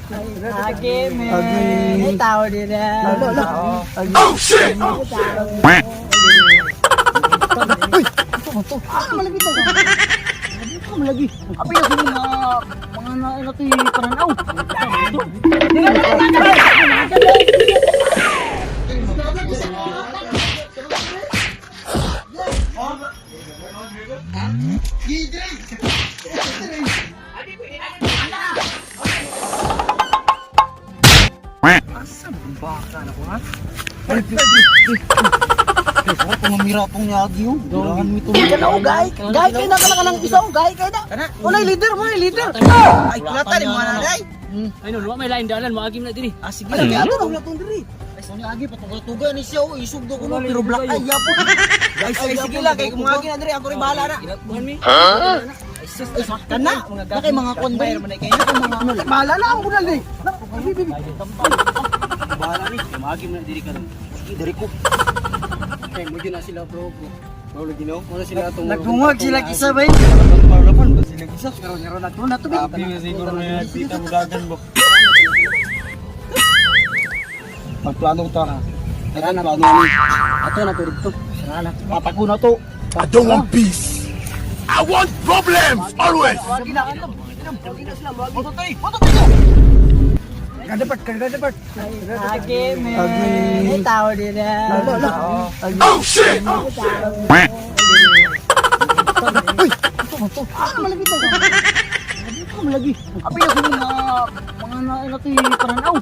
Agi, man. May tao din na. Oh shit! Ano malagi to? Ano malagi? Abi na mga mga na ano to pananaw. Baka na ko ha. Pamamira tong yagi oh. Durahan mi to. Kana gay. Gay kay na kana kanang isa gay kay na. Unay leader mo leader. Ay kulata ni mga nanay. Ay no, wa may lain dalan, moagi na dinhi. Ah sige. Ay ato na tong diri. Ay sa agi patuga-tuga ni siya oh isog do kuno pero black eye yapon. Ay ay sige lang kay kumagi na diri ako rin bahala na. Buhan mi. Ay kana na kay mga kon ba kay mga Bahala na ang bunal ni. Bahala ni, moagi na diri karon. Sige diri ko. Kay mo na sila bro. Mao lagi no. Wala sila atong Nagdungag sila isa bay. Parlapan ba sila isa? Karon karon na to na to. Abi na siguro na kita mo dagan ba. Pagplano ta. Tara na plano ni. Ato na to dito. Tara na. Patako na to. I don't want peace. I want problems always. Agi, man. May tao din na. Oh shit! Ano malagi to? Ano malagi? Abi na mga mga na ano to pananaw.